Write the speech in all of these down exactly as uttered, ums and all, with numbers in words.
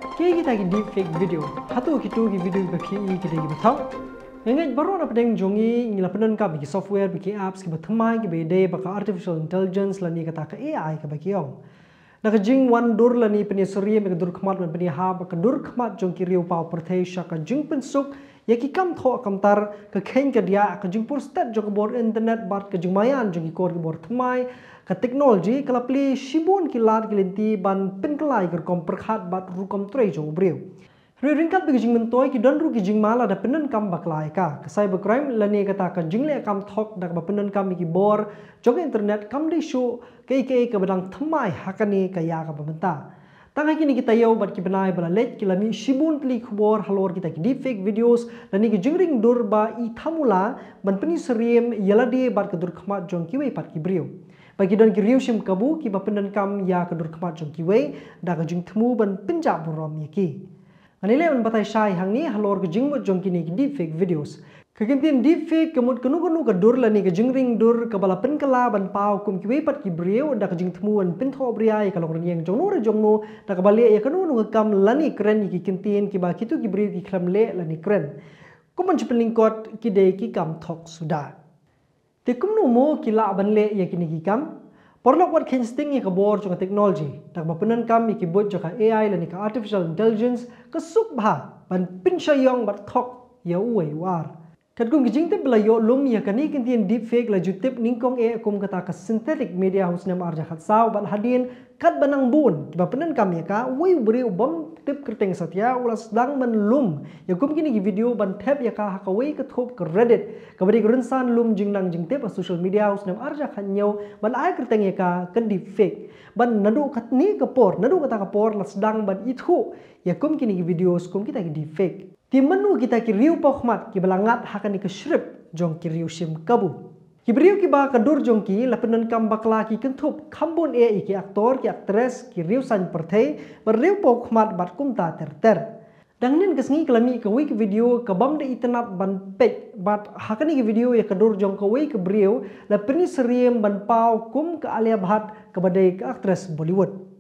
Ki kita ki deepfake video. Hato kito ki video kiba phi i ki dei kiba thok? Nga ngeit baroh na pdeng jong ngi ngi la pyndonkam ïa ki software bad ki apps kiba thymmai kiba ïadei bad ka artificial intelligence lane kata ka A I kaba ki ong. Na ka jingwan dur lane pynïasyriem ïa ka dur khmat ban pynïahap bad ka dur khmat jong ki riewpaw pyrthei sha ka jingpynsuk ïa ki kam thoh kam tar, ka kheiñ ka diah, ka jingpur stet jong ka bor internet bad ka jingmaïan jong ki kor ki bor thymmai, ka technology ka la plie shibun ki lad ki lynti ban pynkylla ïa ka rukom pyrkhat bad rukom trei jong u briew. Hynrei ryngkat bad ka jingmyntoi ki don ruh ki jingma lada pyndonkam bakla ïa ka. Ka cybercrime lane kata ka jingleh kam thok da kaba pyndonkam ïa ki bor jong ka internet kam dei shuh kaei kaei kaba dang thymmai ha kane ka ïa kaba mynta. Tang ha kine ki taïew bad ki bnai ba la leit ki la mih shibun tylli ki khubor halor kita ki deepfake videos lane ki jingring dur ba i thamula ban pynïasyriem ïa lade bad ka dur khmat jong kiwei pat ki briew. Ba ki don ki riew shim kabu kiba pyndonkam ïa ka dur khmat jong kiwei da ka jingthmu ban pynjah burom ïa ki. Ngan ïaleh ban batai shai hangne halor ka jingmut jong kine ki deepfake videos. Ka kyntien deepfake ka mut kano kano ka dur lane ka jingring dur kaba la pynkylla ban paw kum kiwei pat ki briew da ka jingthmu ban pynthohbria ïa ka longrynïeng jongno re jongno da kaba leh ïa kano kano ka kam lane kren ïa ki kyntien kiba kito ki briew ki khlem leh lane kren. Kum ban shu pynlyngkot ki dei ki kam thok suda. Te kumno mo ki lah ban leh ïa kine ki kam? Paralok, wat kheiñ sting ïa ka bor jong ka technology da kaba pyndonkam ïa ki buit jong ka A I lane ka artificial intelligence ka suk bha ban pynshai ïong bad thok ïa uwei u ar. Katkum ki jingtip ba la ïoh lum ïa kane ka kyntien deepfake la ju tip nyngkong eh kum kata ka synthetic media ha u snem arhajar khatsaw bad hadien katba nang bun kiba pyndonkam ïa ka, uwei u briew u bym tip kyrteng satia u la sdang ban lum ïa kum kine ki video ban thep ïa ka ha kawei ka thup ka Reddit kaba dei ka rynsan lum jingnang jingtip ha social media ha u snem arhajar khathynñiew ban ai kyrteng ïa ka ka deepfake. Ban naduh katne ka por, naduh kata ka por la sdang ban ithuh ïa kum kine ki videos kum kita ki deepfake. Te mano kita ki riewpawkhmat kiba la ngat ha kane ka shrip jong ki riew shim kabu? Ki briew kiba ka dur jong ki la pyndonkam bakla ki kynthup kham bun eh ïa ki aktor, ki aktres, ki riewsaiñ pyrthei bad riewpawkhmat bad kumta ter ter. Dang hynnin ka sngi ka la mih kawei ka video ka bym da itynnad ban peit bad ha kane ka video ïa ka dur jong kawei ka briew la pynïasyriem ban paw kum ka Alia Bhatt kaba dei ka aktres Bollywood.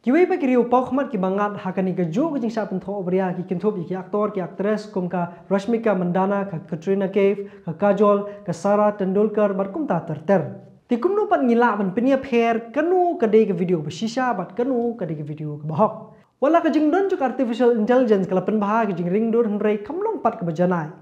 Kiwei pat ki riewpawkhmat kiba ngat ha kane kajuh ka jingshah pynthohbria ki kynthup ïa ki aktor ki aktres kum ka Rashmika Mandanna, ka Katrina Kaif, ka Kajol, ka Sara Tendulkar bad kumta ter ter. Te kumno pat ngi lah ban pynïapher kano ka dei ka video ba shisha bad kano ka dei ka video kaba hok? Wat la ka jingdon jong ka artificial intelligence ka la pynbha ka jingring dur hynrei kam long pat kaba janai.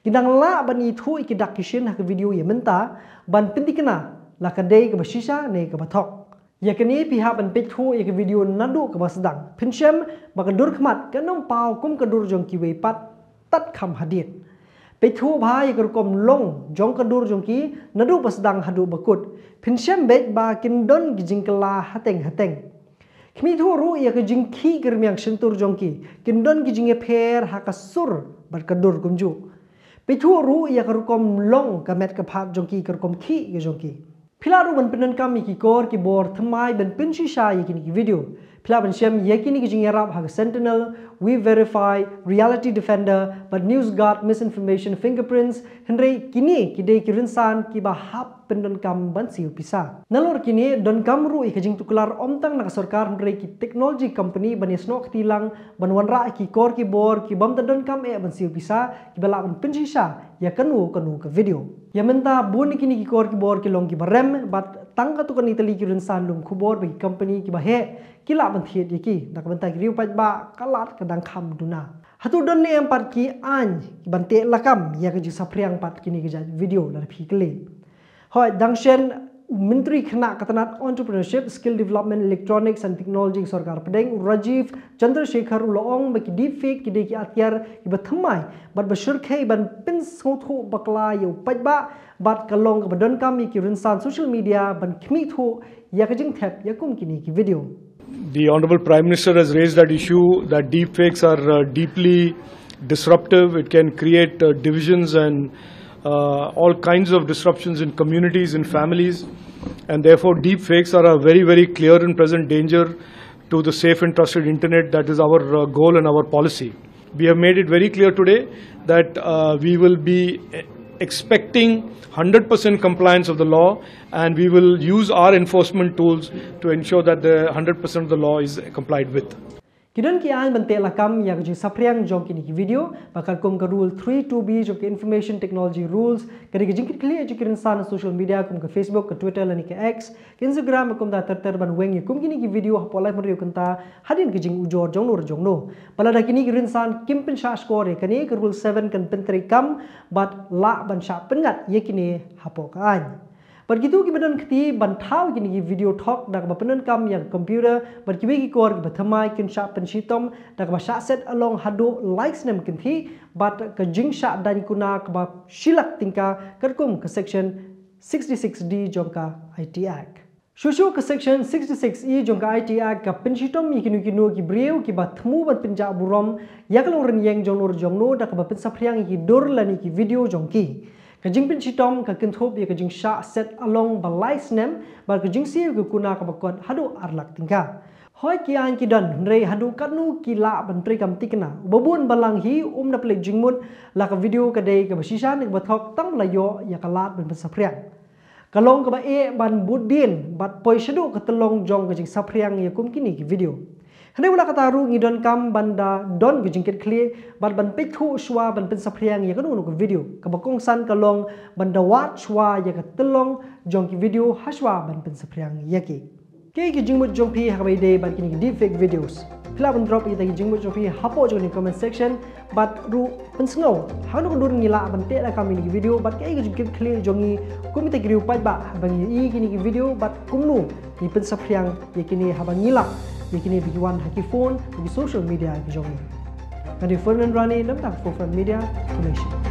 Ngi dang lah ban ithuh ïa ki dak ki shin ha ka video ïa mynta ban pynthikna la ka dei kaba shisha ne kaba thok. Ïa kane phi hap ban peit thuh ïa ka video naduh kaba sdang. Phin shem ba ka dur khmat kan ym paw kum ka dur jong kiwei pat tad kham hadien. Peit thuh bha ïa ka rukom long jong ka dur jong ki naduh ba sdang haduh ba kut. Phin shem beit ba kin don ki jingkylla hateng hateng. Khmih thuh ruh ïa ka jingkhih ka rmiang shyntur jong ki, kin don ki jingïapher ha ka sur bad ka dur kumjuh. Peit thuh ruh ïa ka rukom long ka met ka phad jong ki, ka rukom khih ka jong ki. Phi lah ruh ban pyndonkam ïa ki kor ki bor thymmai ban pynshisha ïa kine ki video. Phi lah ban shem ïa kine ki jingïarap ha ka Sentinel, We Verify, Reality Defender bad NewsGuard, Misinformation, Fingerprints, hynrei kine ki dei ki rynsan kiba hap pyndonkam ban siew pisa. Nalor kine donkam ruh ïa ka jingtuklar ym tang na ka sorkar hynrei ki technology company ban ïasnoh kti lang ban wanrah ïa ki kor ki bor ki bym da donkam eh ban siew pisa kiba lah ban pynshisha ïa kano kano ka video. Ïa mynta bun ïa kine ki kor ki bor ki long kiba rem bad tang katto katne tylli ki rynsan lum khubor bad ki company kiba heh ki lah ban thied ïa ki. Na ka bynta ki riew paidbah ka lad ka dang kham duna. Hato don ne em pat ki aiñ ki ban teh lakam ïa ka jingsaphriang pat kine ki jait video lada phi kylli? Hooid, dang shen u Myntri Khynnah ka tnat Entrepreneurship, Skill Development, Electronics and Technology ka sorkar pdeng, u Rajeev Chandrasekhar u la ong ba ki deepfake ki dei ki atiar kiba thymmai bad ba shyrkhei ban pynsngewthuh bakla ïa u paidbah bad ka long kaba donkam ïa ki rynsan social media ban khmih thuh ïa ka jingthep ïa kum kine ki video. The Honorable Prime Minister has raised that issue that deepfakes are uh, deeply disruptive. It can create uh, divisions and uh, all kinds of disruptions in communities, in families. And therefore, deepfakes are a very, very clear and present danger to the safe and trusted internet. That is our uh, goal and our policy. We have made it very clear today that uh, we will be expecting one hundred percent compliance of the law, and we will use our enforcement tools to ensure that the one hundred percent of the law is complied with. Ki don ki aiñ ban teh lakam ïa ka jingsaphriang jong kine ki video, ba katkum ka rule three two B jong ka Information Technology Rules, ka dei ka jingkitkhlieh jong ki rynsan social media kum ka Facebook, ka Twitter lane ka X, ka Instagram, kumta ter ter ban weng ïa kum kine ki video hapoh laiphew hynriew kynta hadien ka jingujor jongno re jongno. Ba lada kine ki rynsan kim pynshah shkor ïa kane, ka rule seven kan pyntreikam bad lah ban shah pynngat ïa kine hapoh ka aiñ. Bad kito kiba don kti ban thaw kine ki video thok da kaba pyndonkam ïa ka computer bad kiwei ki kor kiba thymmai kin shah pynshitom da kaba shah set along haduh lai snem kynthih bad ka jingshah daiñ kuna kaba shi lak tyngka katkum ka section sixty-six D jong ka I T Act. Shuh shuh ka section sixty-six E jong ka I T Act ka pynshitom ïa kino kino ki briew kiba thmu ban pynjah burom ïa ka long rynïeng jongno re jongno da kaba pynsaphriang ïa ki dur lane ki video jong ki. Ka jingpynshitom ka kynthup ïa ka jingshah set along ba lai snem bad ka jingsiew ka kuna kaba kot haduh ar lak tyngka. Hooid, ki aiñ ki don, hynrei haduh katno ki lah ban treikam thikna? Uba bun balang hi um da pynleit jingmut la ka video ka dei kaba shisha ne kaba thok tang ba la ïoh ïa ka lad ban pynsaphriang. Ka long kaba eh ban bud dien bad poi shaduh ka tyllong jong ka jingsaphriang ïa kum kine ki video. Hynrei wat la katta ruh ngi donkam ban da don ka jingkitkhlieh bad ban peit thuh shuwa ban pynsaphriang ïa kano kano ka video. Kaba kongsan ka long ban da wad shuwa ïa ka tyllong jong ki video ha shuwa ban pynsaphriang ïa ki. Kaei ka jingmut jong phi ha kaba ïadei bad kine ki deepfake videos? Phi lah ban drop ïa kita ki jingmut jong phi hapoh jong kane ka comment section bad ruh pynsngew ha kano ka dur ngi lah ban teh lakam ïa kine ki video bad kaei ka jingkitkhlieh jong ngi kum kita ki riew paidbah haba ngi ïohi ïa kine ki video bad kumno ngi pynsaphriang ïa kine haba ngi lap ïa kine ba ki wan ha ki phone, ha ki social media ki jong ngi. Nga dei Ferdinand Rani na ka bynta ka Forefront Media, khublei shibun.